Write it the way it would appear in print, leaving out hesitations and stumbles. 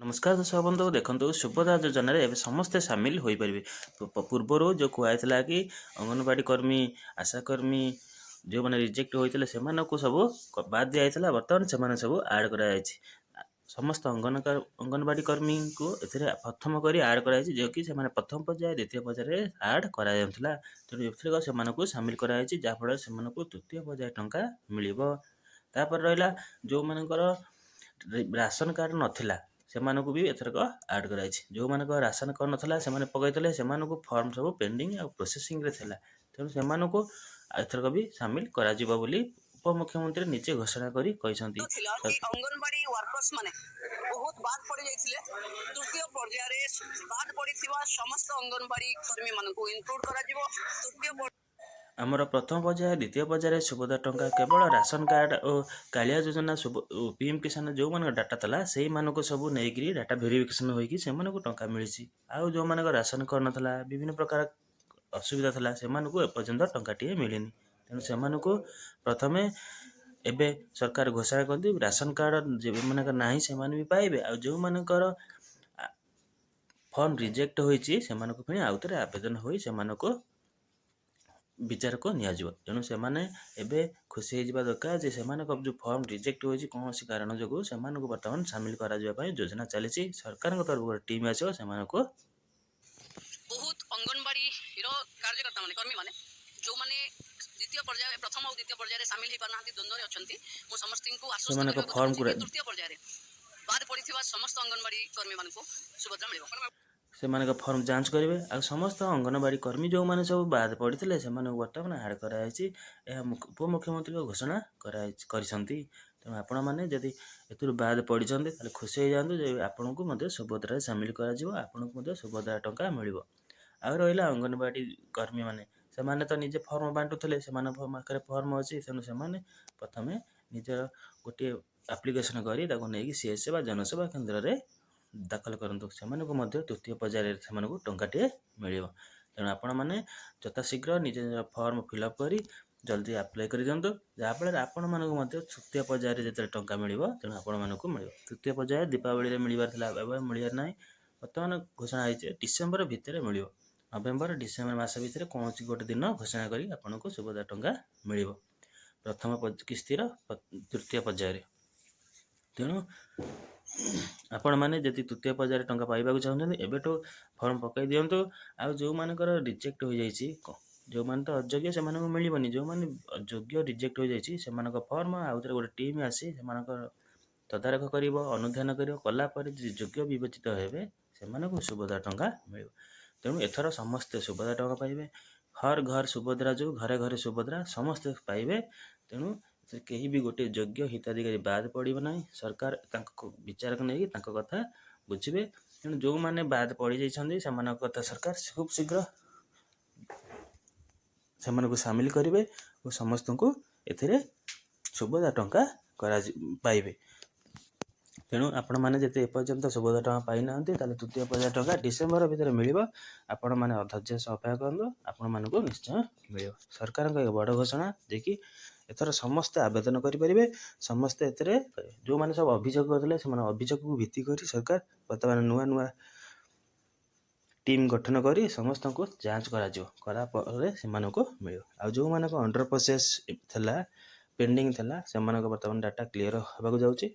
ନମସ୍କାର ଦର୍ଶକ ବନ୍ଧୁ, ଦେଖନ୍ତୁ, ସୁଭଦ୍ରା ଯୋଜନାରେ ଏବେ ସମସ୍ତେ ସାମିଲ ହୋଇପାରିବେ। ପୂର୍ବରୁ ଯେଉଁ କୁହାଯାଇଥିଲା କି ଅଙ୍ଗନବାଡ଼ି କର୍ମୀ, ଆଶାକର୍ମୀ ଯେଉଁମାନେ ରିଜେକ୍ଟ ହୋଇଥିଲେ, ସେମାନଙ୍କୁ ସବୁ ବାଦ୍ ଦିଆଯାଇଥିଲା। ବର୍ତ୍ତମାନ ସେମାନେ ସବୁ ଆଡ଼୍ କରାଯାଇଛି। ସମସ୍ତ ଅଙ୍ଗନବାଡ଼ି କର୍ମୀଙ୍କୁ ଏଥିରେ ପ୍ରଥମ କରି ଆଡ଼୍ କରାଯାଇଛି, ଯେଉଁକି ସେମାନେ ପ୍ରଥମ ପର୍ଯ୍ୟାୟ, ଦ୍ୱିତୀୟ ପର୍ଯ୍ୟାୟରେ ଆଡ଼୍ କରାଯାଉଥିଲା। ତେଣୁ ଏଥିରେ ସେମାନଙ୍କୁ ସାମିଲ କରାଯାଇଛି, ଯାହାଫଳରେ ସେମାନଙ୍କୁ ତୃତୀୟ ପର୍ଯ୍ୟାୟ ଟଙ୍କା ମିଳିବ। ତାପରେ ରହିଲା, ଯେଉଁମାନଙ୍କର ରାସନ କାର୍ଡ଼ ନଥିଲା, ସେମାନଙ୍କୁ ବି ଏଥରକ ଆଡ଼୍ କରାଯାଇଛି। ଯେଉଁମାନଙ୍କ ରାସନ କାର୍ଡ଼ ନଥିଲା, ସେମାନେ ପକାଇଥିଲେ, ସେମାନଙ୍କୁ ଫର୍ମ ସବୁ ପେଣ୍ଡିଂ ଆଉ ପ୍ରୋସେସିଂରେ ଥିଲା। ତେଣୁ ସେମାନଙ୍କୁ ଏଥରକ ବି ସାମିଲ କରାଯିବ ବୋଲି ଉପମୁଖ୍ୟମନ୍ତ୍ରୀ ନିଜେ ଘୋଷଣା କରି କହିଛନ୍ତି। ଥିଲା କି ଅଙ୍ଗନବାଡି ୱାର୍କର୍ସ ମାନେ ବହୁତ ବାଦ ପଡି ଯାଇଥିଲେ। ତୃତୀୟ ପର୍ଯ୍ୟାୟରେ ବାଦ ପଡିଥିବା ସମସ୍ତ ଅଙ୍ଗନବାଡି କର୍ମୀ ମାନଙ୍କୁ ଇନକ୍ଲୁଡ କରାଯିବ ତୃତୀୟ ଆମର ପ୍ରଥମ ପର୍ଯ୍ୟାୟ, ଦ୍ୱିତୀୟ ପର୍ଯ୍ୟାୟରେ ସୁଭଦ୍ରା ଟଙ୍କା କେବଳ ରାସନ କାର୍ଡ଼ ଓ କାଳିଆ ଯୋଜନା, ପିଏମ୍ କିଷାନ ଯେଉଁମାନଙ୍କ ଡାଟା ଥିଲା, ସେଇମାନଙ୍କୁ ସବୁ ନେଇକରି ଡାଟା ଭେରିଫିକେସନ୍ ହୋଇକି ସେମାନଙ୍କୁ ଟଙ୍କା ମିଳିଛି। ଆଉ ଯେଉଁମାନଙ୍କ ରାସନ କାର୍ଡ଼ ନଥିଲା, ବିଭିନ୍ନ ପ୍ରକାର ଅସୁବିଧା ଥିଲା, ସେମାନଙ୍କୁ ଏପର୍ଯ୍ୟନ୍ତ ଟଙ୍କାଟିଏ ମିଳିନି। ତେଣୁ ସେମାନଙ୍କୁ ପ୍ରଥମେ ଏବେ ସରକାର ଘୋଷଣା କରନ୍ତି, ରାସନ କାର୍ଡ଼ ଯେଉଁମାନଙ୍କର ନାହିଁ, ସେମାନେ ବି ପାଇବେ। ଆଉ ଯେଉଁମାନଙ୍କର ଫର୍ମ ରିଜେକ୍ଟ ହୋଇଛି, ସେମାନଙ୍କୁ ପୁଣି ଆଉଥରେ ଆବେଦନ ହୋଇ ସେମାନଙ୍କୁ ବିଚାରକୁ ନିଆଯିବ। ତେଣୁ ସେମାନେ ଏବେ ଖୁସି ହେଇଯିବା ଦରକାର ଯେ ସେମାନଙ୍କ ଯେଉଁ ଫର୍ମ ରିଜେକ୍ଟ ହୋଇଛି କୌଣସି କାରଣ ଯୋଗୁଁ, ସେମାନଙ୍କୁ ବର୍ତ୍ତମାନ ସାମିଲ କରାଯିବା ପାଇଁ ଯୋଜନା ଚାଲିଛି। ସରକାରଙ୍କ ତରଫରୁ ଗୋଟେ ଟିମ୍ ଆସିବ ସେମାନଙ୍କୁ ବହୁତ ଅଙ୍ଗନବାଡିର କାର୍ଯ୍ୟକର୍ତ୍ତା ମାନେ, କର୍ମୀ ମାନେ, ଯେଉଁମାନେ ଦ୍ୱିତୀୟ ପର୍ଯ୍ୟାୟ, ପ୍ରଥମ ଆଉ ଦ୍ୱିତୀୟ ପର୍ଯ୍ୟାୟରେ ସାମିଲ ହେଇପାରୁନାହାନ୍ତି, ଦ୍ୱନ୍ଦ୍ୱରେ ଅଛନ୍ତି, ମୁଁ ସମସ୍ତଙ୍କୁ ଆଶ୍ୱସ୍ତ ସେମାନଙ୍କ କରିବାକୁ ଫର୍ମକୁ ଚାହୁଁଛି କି ତୃତୀୟ ପର୍ଯ୍ୟାୟରେ ବାଦ ପଡ଼ିଥିବା ସମସ୍ତ ଅଙ୍ଗନବାଡି କର୍ମୀମାନଙ୍କୁ ସୁଭଦ୍ରା ମିଳିବ। ସେମାନଙ୍କ ଫର୍ମ ଯାଞ୍ଚ କରିବେ। ଆଉ ସମସ୍ତ ଅଙ୍ଗନବାଡ଼ି କର୍ମୀ ଯେଉଁମାନେ ସବୁ ବାଦ ପଡ଼ିଥିଲେ, ସେମାନଙ୍କୁ ବର୍ତ୍ତମାନ ଆଡ଼୍ କରାଯାଇଛି। ଏହା ଉପମୁଖ୍ୟମନ୍ତ୍ରୀଙ୍କ ଘୋଷଣା କରାଯାଇଛି, କରିଛନ୍ତି। ତେଣୁ ଆପଣମାନେ ଯଦି ଏଥିରୁ ବାଦ ପଡ଼ିଛନ୍ତି, ତାହେଲେ ଖୁସି ହେଇଯାଆନ୍ତୁ ଯେ ଆପଣଙ୍କୁ ମଧ୍ୟ ସୁଭଦ୍ରାରେ ସାମିଲ କରାଯିବ, ଆପଣଙ୍କୁ ମଧ୍ୟ ସୁଭଦ୍ରା ଟଙ୍କା ମିଳିବ। ଆଉ ରହିଲା ଅଙ୍ଗନବାଡ଼ି କର୍ମୀମାନେ, ସେମାନେ ତ ନିଜେ ଫର୍ମ ବାଣ୍ଟୁଥିଲେ, ସେମାନଙ୍କ ପାଖରେ ଫର୍ମ ଅଛି। ତେଣୁ ସେମାନେ ପ୍ରଥମେ ନିଜର ଗୋଟିଏ ଆପ୍ଲିକେସନ୍ କରି ତାକୁ ନେଇକି ସିଏସ୍ସି ବା ଜନସେବା କେନ୍ଦ୍ରରେ ଦାଖଲ କରନ୍ତୁ। ସେମାନଙ୍କୁ ମଧ୍ୟ ତୃତୀୟ ପର୍ଯ୍ୟାୟରେ ସେମାନଙ୍କୁ ଟଙ୍କାଟିଏ ମିଳିବ। ତେଣୁ ଆପଣମାନେ ଯଥାଶୀଘ୍ର ନିଜ ନିଜ ଫର୍ମ ଫିଲ୍ଅପ୍ କରି ଜଲ୍ଦି ଆପ୍ଲାଏ କରିଦିଅନ୍ତୁ, ଯାହାଫଳରେ ଆପଣମାନଙ୍କୁ ମଧ୍ୟ ତୃତୀୟ ପର୍ଯ୍ୟାୟରେ ଯେତେବେଳେ ଟଙ୍କା ମିଳିବ, ତେଣୁ ଆପଣମାନଙ୍କୁ ମିଳିବ। ତୃତୀୟ ପର୍ଯ୍ୟାୟ ଦୀପାବଳିରେ ମିଳିବାର ଥିଲା, ଏବେ ମିଳିବାର ନାହିଁ। ବର୍ତ୍ତମାନ ଘୋଷଣା ହେଇଛି ଡିସେମ୍ବର ଭିତରେ ମିଳିବ। ନଭେମ୍ବର ଡିସେମ୍ବର ମାସ ଭିତରେ କୌଣସି ଗୋଟେ ଦିନ ଘୋଷଣା କରି ଆପଣଙ୍କୁ ସୁଭଦ୍ରା ଟଙ୍କା ମିଳିବ, ପ୍ରଥମ କିସ୍ତିର ତୃତୀୟ ପର୍ଯ୍ୟାୟରେ। ତେଣୁ ଆପଣମାନେ ଯଦି ତୃତୀୟ ପର୍ଯ୍ୟାୟରେ ଟଙ୍କା ପାଇବାକୁ ଚାହୁଁଛନ୍ତି, ଏବେଠୁ ଫର୍ମ ପକାଇ ଦିଅନ୍ତୁ। ଆଉ ଯେଉଁମାନଙ୍କର ରିଜେକ୍ଟ ହୋଇଯାଇଛି, ଯେଉଁମାନେ ତ ଅଯୋଗ୍ୟ, ସେମାନଙ୍କୁ ମିଳିବନି। ଯେଉଁମାନେ ଯୋଗ୍ୟ, ରିଜେକ୍ଟ ହୋଇଯାଇଛି, ସେମାନଙ୍କ ଫର୍ମ ଆଉ ଥରେ ଗୋଟେ ଟିମ୍ ଆସି ସେମାନଙ୍କର ତଦାରଖ କରିବ, ଅନୁଧ୍ୟାନ କରିବ। କଲା ପରେ ଯଦି ଯୋଗ୍ୟ ବିବେଚିତ ହେବେ, ସେମାନଙ୍କୁ ସୁଭଦ୍ରା ଟଙ୍କା ମିଳିବ। ତେଣୁ ଏଥର ସମସ୍ତେ ସୁଭଦ୍ରା ଟଙ୍କା ପାଇବେ। ହର ଘର ସୁଭଦ୍ରା, ଯେଉଁ ଘରେ ଘରେ ସୁଭଦ୍ରା, ସମସ୍ତେ ପାଇବେ। ତେଣୁ ଏଥିରେ କେହି ବି ଗୋଟେ ଯୋଗ୍ୟ ହିତାଧିକାରୀ ବାଦ ପଡ଼ିବ ନାହିଁ। ସରକାର ତାଙ୍କ ବିଚାରକୁ ନେଇକି ତାଙ୍କ କଥା ବୁଝିବେ। ତେଣୁ ଯେଉଁମାନେ ବାଦ ପଡ଼ିଯାଇଛନ୍ତି, ସେମାନଙ୍କ କଥା ସରକାର ଖୁବ୍ ଶୀଘ୍ର ସେମାନଙ୍କୁ ସାମିଲ କରିବେ ଓ ସମସ୍ତଙ୍କୁ ଏଥିରେ ସୁଭଦ୍ରା ଟଙ୍କା ପାଇବେ। ତେଣୁ ଆପଣମାନେ ଯଦି ଏପର୍ଯ୍ୟନ୍ତ ସୁଭଦ୍ରା ଟଙ୍କା ପାଇନାହାନ୍ତି, ତାହେଲେ ତୃତୀୟ ପର୍ଯ୍ୟାୟ ଟଙ୍କା ଡିସେମ୍ବର ଭିତରେ ମିଳିବ। ଆପଣମାନେ ଅଧୈର୍ଯ୍ୟ ସହ ଅପେକ୍ଷା କରନ୍ତୁ, ଆପଣମାନଙ୍କୁ ନିଶ୍ଚୟ ମିଳିବ। ସରକାରଙ୍କ ଏକ ବଡ଼ ଘୋଷଣା ଯେ କି ଏଥର ସମସ୍ତେ ଆବେଦନ କରିପାରିବେ, ସମସ୍ତେ ଏଥିରେ ଯେଉଁମାନେ ସବୁ ଅଭିଯୋଗ କରିଥିଲେ, ସେମାନେ ଅଭିଯୋଗକୁ ଭିତ୍ତି କରି ସରକାର ବର୍ତ୍ତମାନ ନୂଆ ନୂଆ ଟିମ୍ ଗଠନ କରି ସମସ୍ତଙ୍କୁ ଯାଞ୍ଚ କରାଯିବ, କଲା ପରେ ସେମାନଙ୍କୁ ମିଳିବ। ଆଉ ଯେଉଁମାନଙ୍କ ଅଣ୍ଡର ପ୍ରୋସେସ୍ ଥିଲା, ପେଣ୍ଡିଂ ଥିଲା, ସେମାନଙ୍କ ବର୍ତ୍ତମାନ ଡାଟା କ୍ଲିୟର ହେବାକୁ ଯାଉଛି।